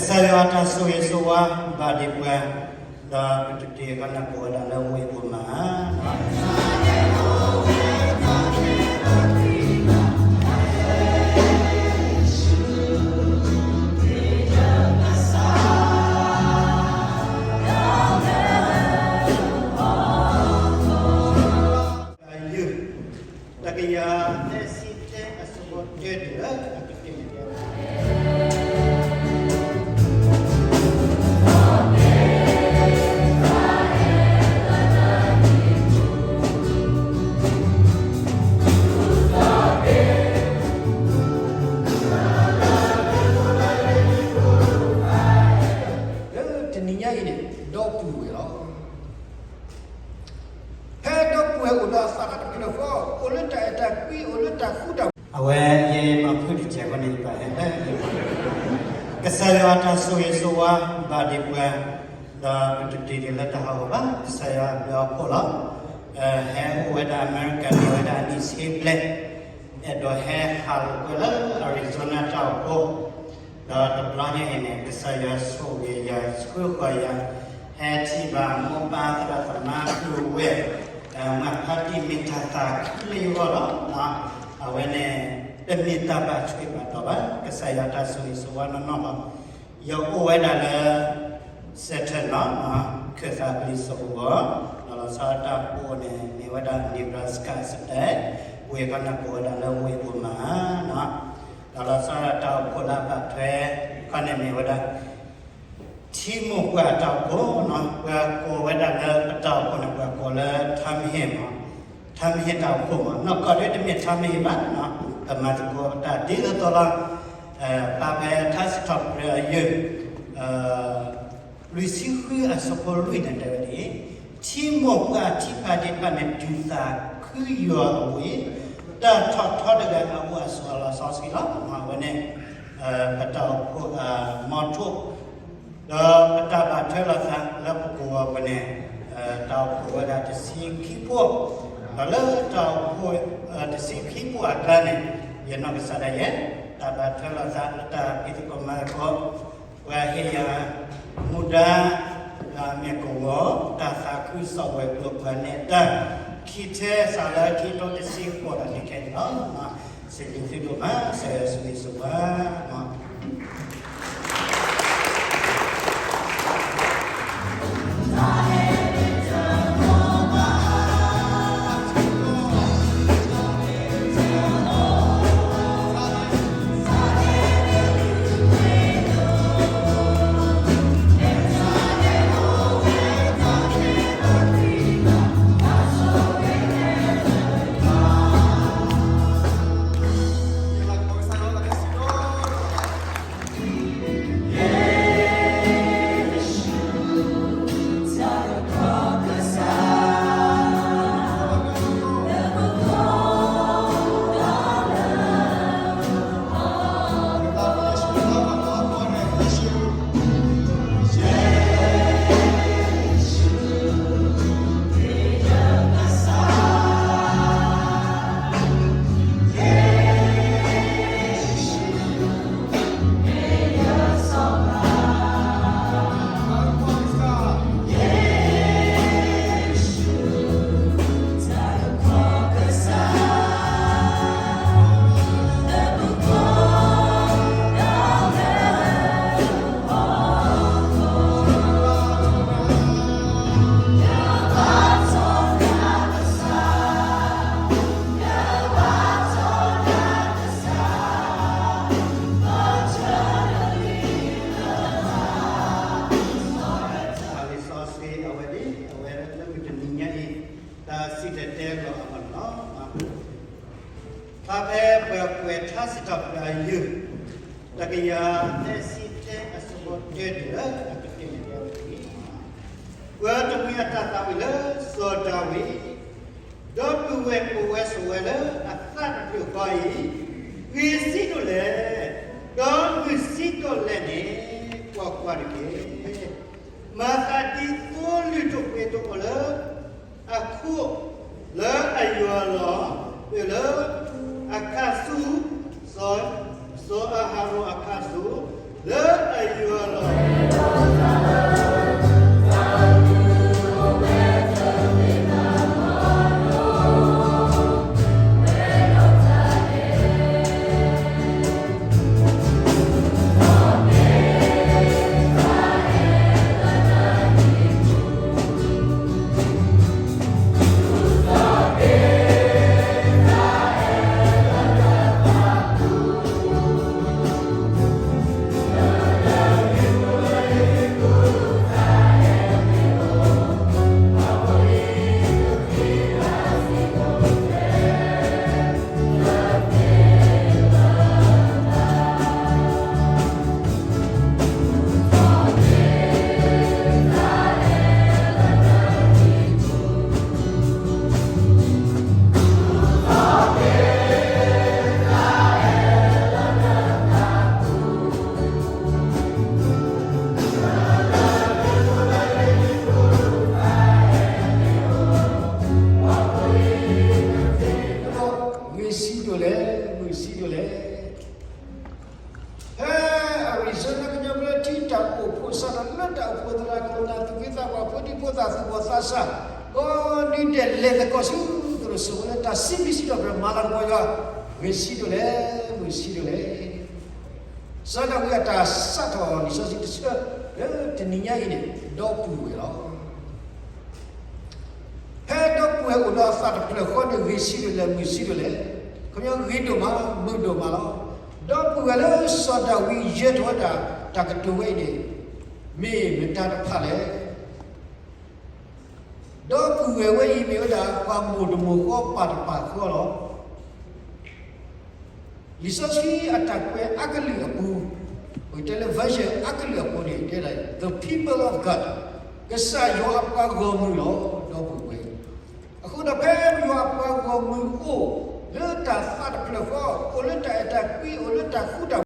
ကစၢ်ယွၤတၢ်ဆိၣ်ဂ့ၤဆိၣ်ဝါဘၣ်ဒံးပှၤ, ဒီးပတတ့ၤဃီန့ၣ် ပဝဲဒၣ်လၢဝ့ၢ်ပူၤမးဧါ. ယုၢ်, တကယၤသၢဆံသၢအဆၢဖိတၢတုၤလၢအကတၢၢ်န့ၣ် လၢတနံၤညါအံၤန့ၣ် ဒီပုၢ်ဝဲၢ်လီၤ. ဖဲဒီပုၢ်ဝဲၢ်အိၣ်ဒီးအသးတဖျၢၣ်ဃီ, အိၣ်လၢတၢ်အဲၣ်တၢ်ကွံ, အိၣ်လၢတၢ်ဃူတၢ်ဖိး, အဝဲယဲမၤဖုတစဲးဃီန့ၣ် ယပာ်ဟဲလၢ ကစၢ်ယွၤတၢ်ဆိၣ်ဂ့ၤဆိၣ်ဝါဘၣ်ဒံးပှၤ, ဒီးပတတ့ၤဒံးလၢတၢ်ဟးဂီၤဘၣ်, ကစၢ်ယွၤဘျုးအဖှိၣ်လီၤ. ဟဲအိၣ်ဝဲဒၣ်အမဲရကၤန့ၣ် ဝဲဒၣ်အနံၣ်ဆံဘျဲၣ်, အဲၣ်ဒိးဟဲဟးလိာ်ကွဲလၢ Arizona တၢ်အိၣ်ဖှိၣ်, ဒီးတဘျီညါအံၤန့ၣ် ကစၢ်ယွၤဆိၣ်ဂ့ၤယၤ ဆှၢဃီၤယၤ, ဟဲထံၣ်ဘၣ်မိၢ်ပၢ်သရၣ်သမါပုၢ်ဝဲၢ်, မၤဖါတံၢ်မ့ၢ်တၢ်သးခုလၢယဂီၢ်လီၤ. အဝဲန့ၣ် တမ့ၢ်တၢ်ဘၣ်ထွဲဘၣ်တီၢ်ဘၣ်, ကစၢ်ယွၤတၢ်ဆိၣ်ဂ့ၤဆိၣ်ဝါနီၢ်နီၢ်လီၤ. ယအိၣ်ဝဲဒၣ်လၢ Seattle နီၤ, ခၢၣ်သးပလံာ်စီၤပူၤဂီၢ်, ဒီးလီၤဆီဒၣ်တၢ်အိၣ်ဖှိၣ်န့ၣ် မ့ၢ်ဝဲဒၣ် Nebraska State, ဝ့ၢ်ခီန့ၣ်ကိးဝဲဒၣ်လၢဝ့ၢ်ပူၤမးနီၤ, ဒီးလီၤဆီဒၣ်တၢ်အိၣ်ဖှိၣ်လၢအဘၣ်ထွဲခီန့ၣ်မ့ၢ်ဝဲဒၣ် ထံမိၢ်ပှၢ်တၢ်အိၣ်ဖှိၣ်နီၤ, ပှၤကိးဝဲဒၣ်လၢပတၢ်အိၣ်ဖှိၣ်န့ၣ် ပှၤကိးလၢ ထါမဟ့ၣ်မး, ထါမဟ့ၣ်တၢ်အိၣ်ဖှိၣ်မး, နီၢ်ကီၢ်ဒ်တမ့ၢ်ထါမဟ့ၣ်ဘၣ်နီၤ, ပမၤသကိးပတၢ်ဒ်သိးသိးလီၤ. ဖဲဖဲထါစံးထီၣ်ပတြၢၤအယုၢ် လွံၢ်ဆံဃုအဆၢဖိလွံၢ်န့ၣ်တဲဝဲဒ်အံၤ, ထံမိၢ်ပှၢ်ထံဖးဒ့ဖးန့ၣ် ဒုးသးခုယွၤအဝ့ၢ်, တၢ်ထီၣ်ထီတဂၤအအိၣ်အဆိးအလီၤဆီဆှံလီၤ. အဝဲန့ၣ် ပတၢ်အိၣ်ဖှိၣ် motto, ဒီးပတၢ်ဘၣ်ထွဲလိာ်သးလၢပကဝီၤပူၤန့ၣ် တၢ်အိၣ်ဖှိၣ်ဝဲဒၣ်တဆံခံဖှိၣ်, ဒီးလၢတၢ်အိၣ်ဖှိၣ်တဆံခံဖှိၣ်အကျါန့ၣ် ယနီၢ်ကစၢ်ဒၣ်ယဲ တၢ်ဘၣ်ထွဲလိာ်သးလၢတၢ်ဖံးသကိးမၤသကိး ပှၤဟ့ၣ်ယၤမူဒါ လၢအမ့ၢ်ကဝီၤ တၢ်သးခုကစီၣ်ဝဲၤကျိၤပှၤနဲၣ်တၢ် ခံထဲစးလၢခံထိတဆံဃိးဒီးန့ၣ်ခဲအံၤလီၤ. စံးဘျုးသုဒိၣ်မး ကစၢ်ယွၤဆိၣ်ဂ့ၤဆိၣ်ဝါ လံာ်စီဆှံအဝဲဒ် အဝဲလၢမုၢ်တနံၤညါအံၤ တၢ်စံၣ်တဲၤတဲလီၤအဂီၢ်န့ၣ်လီၤ. ဖဲပှၤကွဲးထါစံးထီၣ်ပတြၢၤအယုၢ် တကယၤသၢဆံသၢအဆၢဖိတၢတုၤလၢအကတၢၢ်န့ၣ်တဲဝဲဒ်အံၤ, ပှၤတမှံၤအတၢ်သးဝံၣ်လၢစီၤဒၤဝံး, ဒီပုၢ်ဝဲၢ်အိၣ်ဝဲဆိးဝဲလၢအသးတဖျၢၣ်ဃီအံၤ, ဂ့ၤစံးဒိၣ်လဲၣ်, ဒီးမုာ်စံးဒိၣ်လဲၣ်န့ၣ် ကွၢ်ကွၢ်တက့ၢ်. မၤသးဒ်သိလ့ၣ်ထိၣ်ကွ့ထိၣ်ဖိလၢအခိၣ်လၢအယွၤလီၤ, ပၢၢ်လၢအခါဆူ, စီၤ, စီၤအၤဟရိၣ်အခါဆူ, လၢအယွၤလီၤ. လံာ်စီဆှံကညီဘျၢထံတၢ်အိၣ်ဖှိၣ်စးထီၣ်လၢတၢ်အိၣ်ဖှိၣ်သရၣ် ခိၣ်နၢ် သူၣ်က့သးပှၢ် ဖိဒံဖိသၣ် သူၣ်ဘီၣ်သးစၢ် ကိးနံၤဒဲး လဲၤသကိးဆူသရိာ်စိမိၤလၢ တၢ်စံးဘျုးစံးထီၣ်ပတြၢၤ မၤလၤကပီၤယွၤ ဂ့ၤဆံးဒိၣ်လဲၣ် မုာ်ဆံးဒိၣ်လဲၣ်. စီၤဒၤဝံးအတၢ်စးထီၣ်လံာ်စီဆှံတဆၢ လၢတနံၤညါအံၤန့ၣ် ဒီပုၢ်ဝဲၢ်လီၤ. ဖဲဒီပုၢ်ဝဲၢ်အိၣ်ဒီးအသးတဖျၢၣ်ဃီန့ၣ် ဂ့ၤဆံးဒိၣ်လဲၣ် မုာ်ဆံးဒိၣ်လဲၣ်. ခီပညီ ဂ့ၤဒိၣ်မး မုာ်ဒိၣ်မးလီၤ. ဒီပုၢ်ဝဲၢ်လၢစီၤဒၤဝံးယၢၤထီၣ်ဝဲဒၣ် တၢ်ကတိၤဝဲအံၤန့ၣ် မ့ၢ်မတၤတဖၣ်လဲၣ်. ဒီပုၢ်ဝဲၢ်ဝဲအံၤမ့ၢ်ဝဲဒၣ် ပှၤမိၢ်တမိၢ်ဃီ ပၢ်တပၢ်ဃီလီၤ. လံာ်စီဆှံအတၢ်ကွဲးအကလုာ်အပူၤ, ပကတဲလၢ version အကလုာ်အပူၤန့ၣ် တဲဒၣ် the people of God, ကစၢ်ယွၤအပှၤဂီၢ်မုၢ်လီၤ. ဒီပုၢ်ဝဲၢ်, အဃိဒီးဖဲယွၤအပှၤဂီၢ်မုၢ်အိၣ်လၢတၢ်သးတဖျၢၣ်ဃီ, အိၣ်လၢတၢ်အဲၣ်တၢ်ကွံ, အိၣ်လၢတၢ်ဃူတၢ်